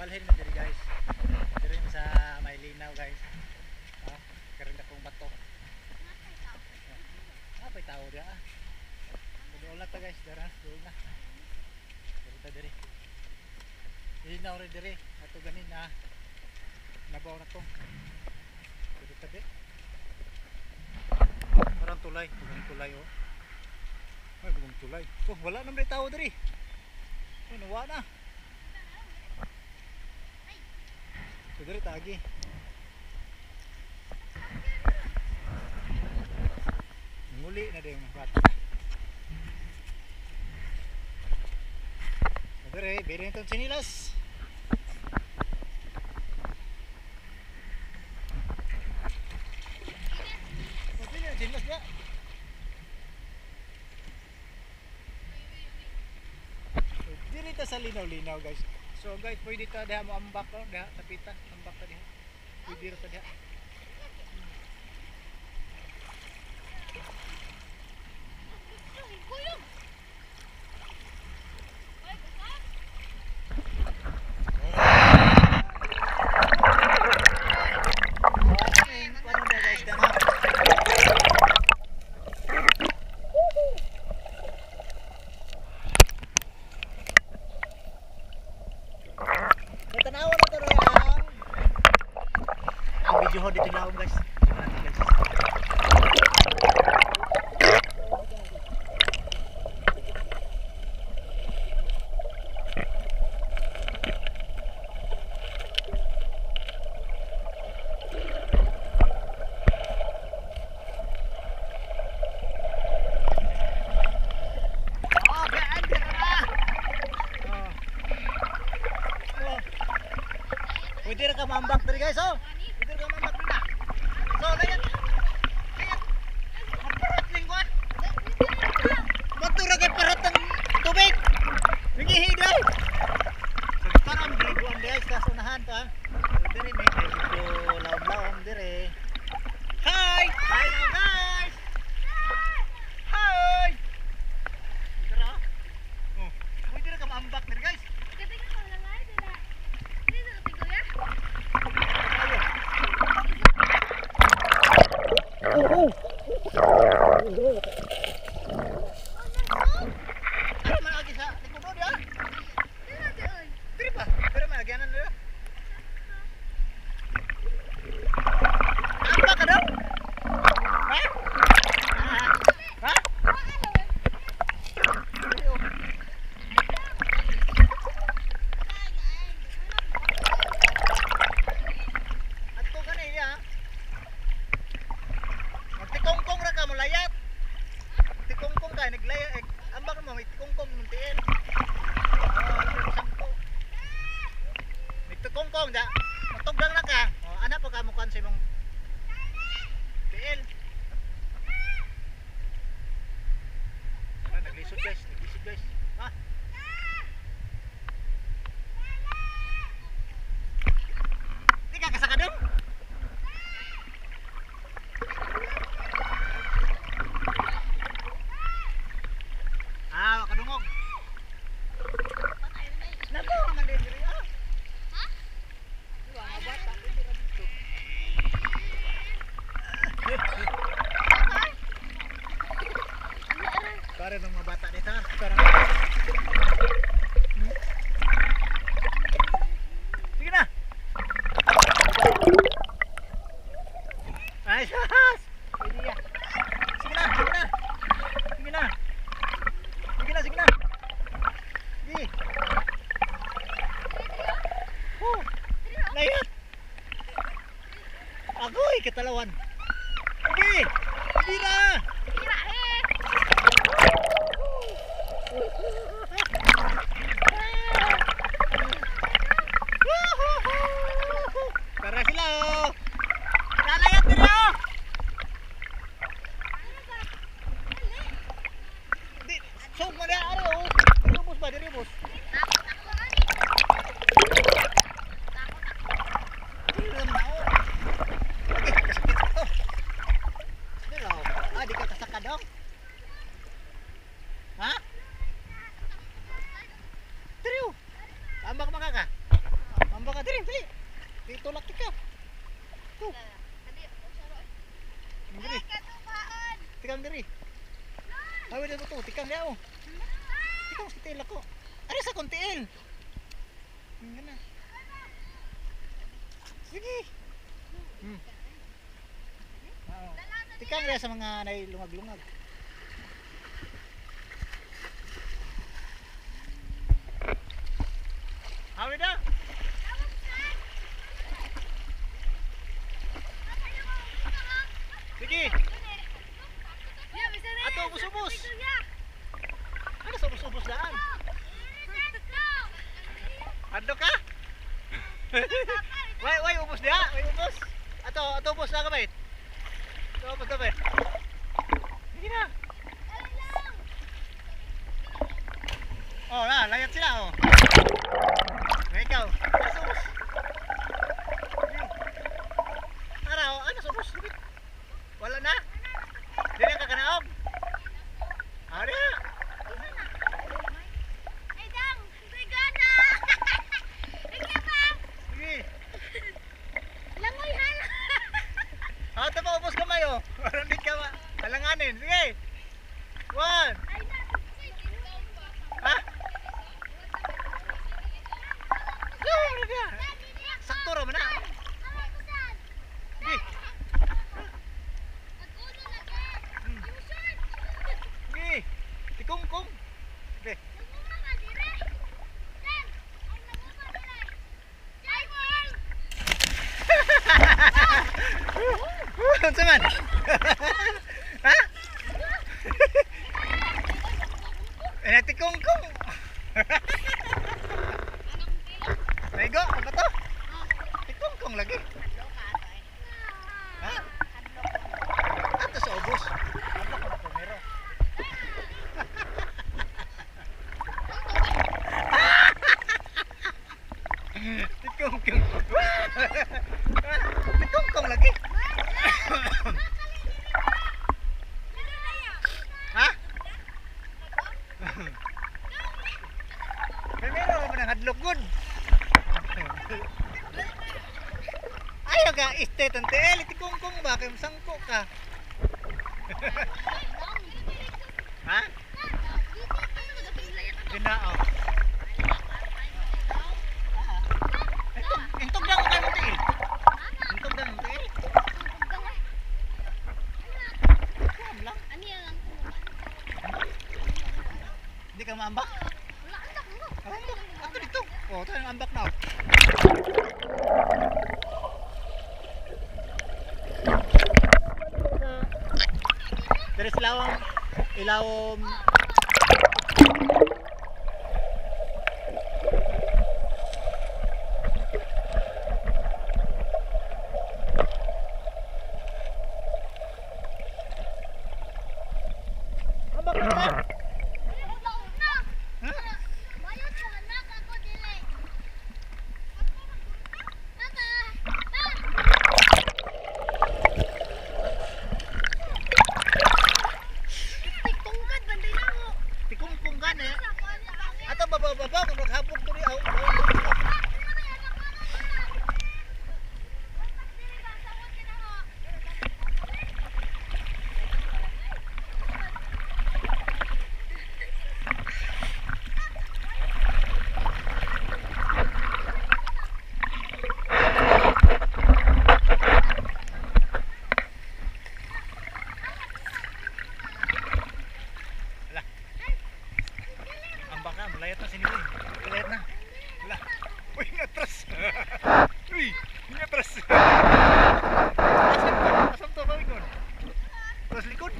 Balhin mo diri guys. Diri mo sa may linaw guys. Ha? Karon akong bato. Ah, may tao diha ah. Dool na ta guys, dara, dool na. Diri ta diri. Linaw rin diri. Ato ganin na nabaw na to. Diri ta di. Parang tulay, bugong tulay oh. Ay, bugong tulay. Oh, wala naman rin tao diri. Oh, nawa na. So diri tagi. Muli na din mga bata. So diri, bili nitong sinilas. Oh, bili na sinilas niya. So, diri ta sa linaw-linaw guys. So guys, pwede ta diha mo ambak no, diha tapita, ambak ta diha. Pwede ra ta diha. Tanawa na to ang video ho dito laom guys. Oh, gaan dira na. Oh. Oh. Pwede ra ka maambak diri guys oh. Pwede ra ka maambak diri na. So layat. Layat. Maparot lingwan. Matura kay parot ang tubig. Nangihi day. So parang giliguan guys sa unahan ta. So diri may kay dito laom-laom diri. Hi! Hi now guys. Hi! Dira. Oh, pwede ra ka maambak diri guys. Oh. Pero man agi sa likod dia. Diri pa. Pero man agyanan nila. Ambak ka daw? Ha? Ha? Diri, oh. Adto ka na iya. Magtikongkong ra ka molayat. Tikongkong ka naglayat eh, ambak mo may tikongkong mong tiil. Oh, sampo. Nagtikongkong da. Matugdang na ka. Oh, ana pa ka mukan sa imong tiil. Ano, naglisod guys, naglisod guys. Ha? Di ka kasaka dong? Ah, kadungog. Nako, man din diri ah. Ha? Di ba, mga bata, pwede ra dito. Para ng mga bata dito. Ah. Para. Sige na. Ay, sas! Pwede ya. Sige na, sige na. Sige na. Sige na, sige na. Sige. Oh, layat. Agoy, katalawan. Sige. Bira. Tara sila oh. Lalayat diri oh. Di, sug mo na ari oh. Diri ubos ba, diri ubos. Diri lang na oh. Okay, kasakit to. Sige lang oh. Ah, di ka Ato, tikang niya oh. Tikang sa tiil ako. Ano sa kong tiil? Nga na. Sige. Oo. Tikang niya sa mga nailungag-lungag. Hawi na! Sige! Ato, ubos-ubos! Ano sa ubos-ubos daan? Ando ka? Way, way, ubos diha! Way, ubos! Ato, ato, ubos na ka ba? Ato, ubos na ba? Sige na! Oh, na, layat sila oh. May ikaw, nasa ubos. Ara, oh, ano sa ubos? Wala na? Di na ka kanaog? Ara! Ay, dang! Gana! Sige! Langoy hala! Ato pa ubos kamay oh. Parang di ka halanganin. Sige! One! Ha? Sakto ra man na. Sige. Sige. Tikong-kong. Sige. Unsa man? Ha? Eh, tikong-kong. Naigo, ano to? Tikong-kong lagi. Ha? Ato sa ubos. Ano ko na primero? Tikong-kong. Tikong-kong lagi. Ha? Primero ra man ang hadlok gud. Ayaw ka, este tante el, tikong-kong ba kay sangko ka. Ha? Ginao. Intog, intog na ko kayo mo tiil. Intog na mo tiil. Kuam lang. Hindi ka maambak? Ambak. Ato dito. Oh, ito ang ambak na. Dari sa lawom, ilawom. Ambak na ka? Ha? Tikungkung ka na. Ato baba-baba kung naghapog diri aw. Ambak na, malayat na sinigoy. Malayat na. Wala. Uy, ngatras. Uy, ngatras. Asam to? Asam to kawikon? Terus likod?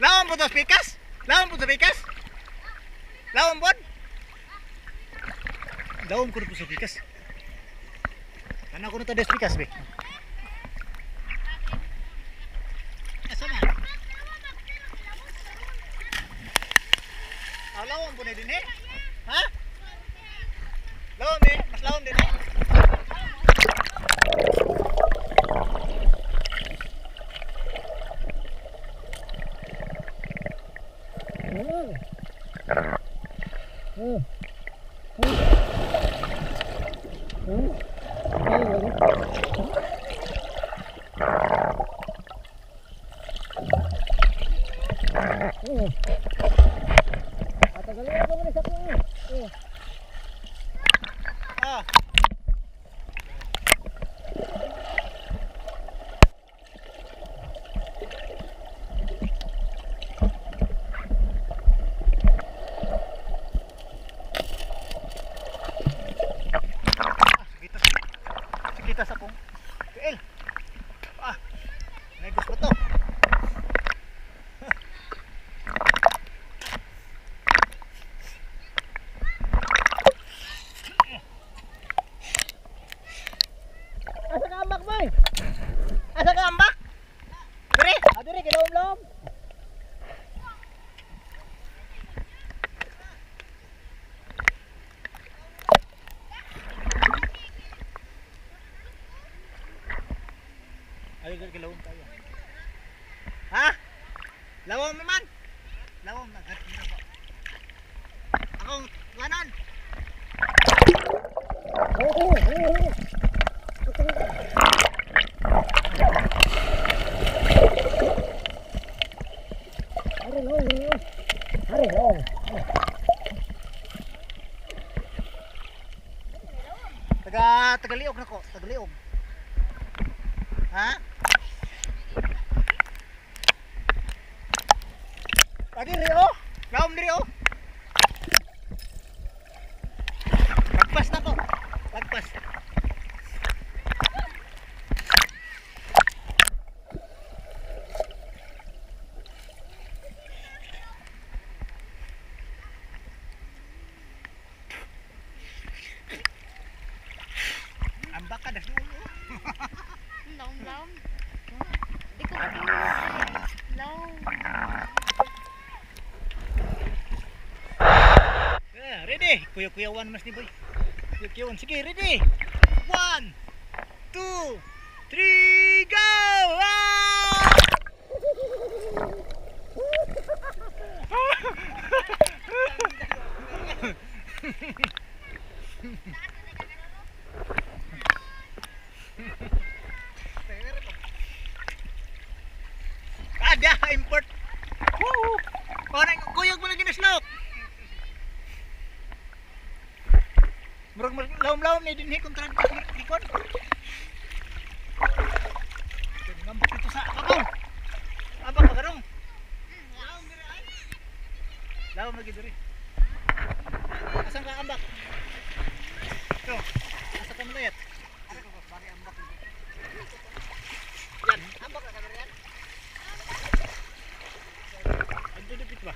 Lawan po to pikas? Lawan po to pikas? Lawan po? Lawan ko po sa pikas. Kana ko na to des pikas be. Asa na? Ah, lawom po na din eh. Ha? Lawom eh. Mas lawom din eh. Tagalog ko man sa ko. Ah. Kita sa kong TL. Ah. Negos ba to? Asa ka ambak, boy? Asa ka ambak? Dire, ah, dire kilom-lom. Ayo dire kilom tayo. Ha? Lawom naman. Lawom na akong ganon. Tagaliog na ko, tagaliog. Ha? Adi rio. Laom diri oh. Lagpas na ko. Lagpas. Ambak ka dahil ulo. Lawom-lawom. Di ko lawom. Yeah, ready. Kuya-kuyawan mas ni boy. Kuya-kuyawan. Sige, ready. 1, 2, 3, go! Ah! Ada import. Woo! Parang kuyog mo na ginaslok. Murag lawom-lawom ni dinhi kontra likod. Ngambak dito sa kakong. Ambak pa karong. Lawom lagi diri. Asan ka ambak? Ito. Asa ka malayat? Yan, ambak na ka yan. Ando dipit ba?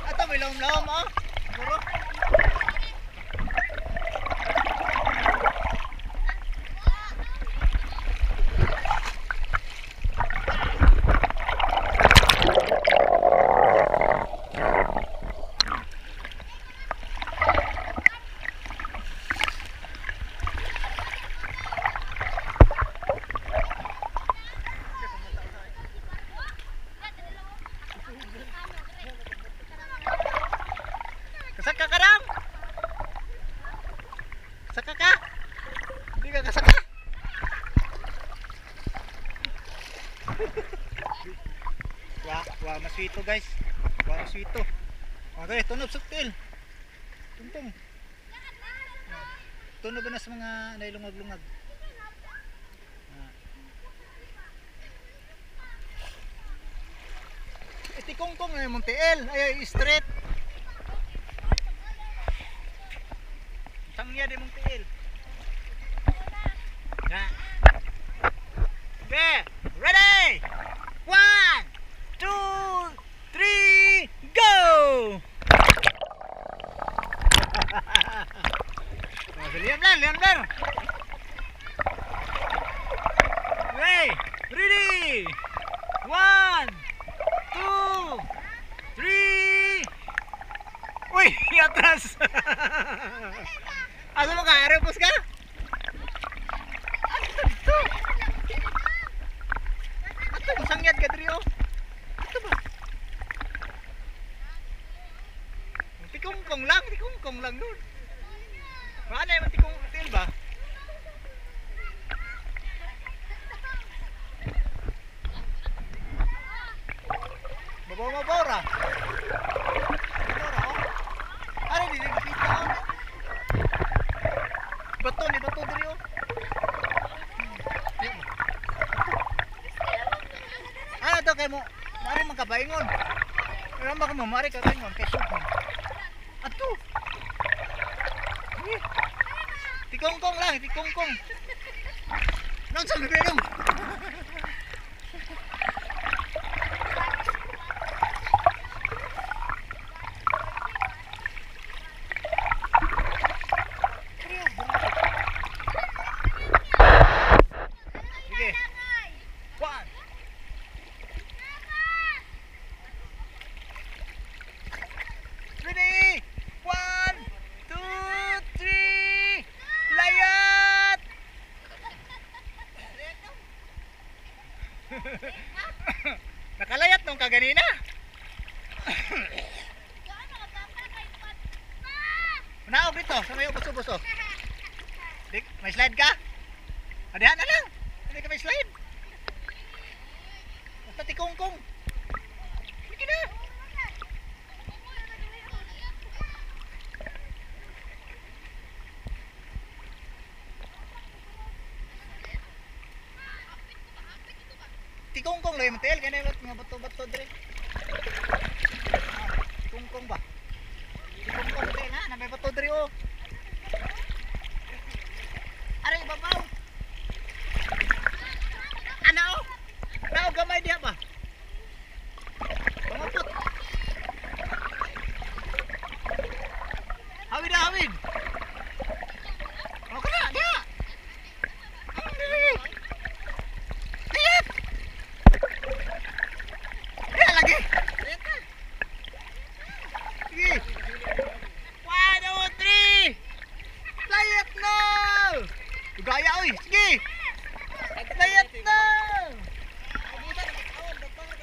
Ato may lawom-lawom oh. Puro. Kasaka ka ram? Kasaka ka? Hindi ka kasaka? Wah, wah, maswito guys. Wah, maswito. Okay, tunob suktil. Tungtong. Tunob na sa mga nailungag-lungag. Itikongkong na yung Montiel. Ay, street. Sangya di Montiel. Na. Okay, ready? 1, 2, 3, go! Liam Blair, Liam Blair. Okay, ready? 1, 2, 3. Uy, atras. Asa mo ka? Aeropos ka? Ato dito. Ato, sangya. Tikongkong lang nun. Maana yung tikong tiil ba? Babaw mabaw ra. Babaw ra oh. Ari di kita oh. Bato ni bato diri oh. Di mo. Ano to kay mo? Mari man kabaingon. Pero ba mo mari kabaingon kay shoot mo. Ato. Eh. Tikongkong lang, tikongkong. Nang sa bibig. Sige. One. Ready? 1, 2, 3. Layat! Nakalayat nung kaganina. Naog dito sa may buso-buso. Di, may slide ka? Adihan na lang. Hindi ka may slide. Basta tikongkong. Sige na. Tikongkong lang yung tel. Kaya na mga bato-bato dire. Ah, tikongkong ba? Tikongkong tel ha. Na may bato dire oh.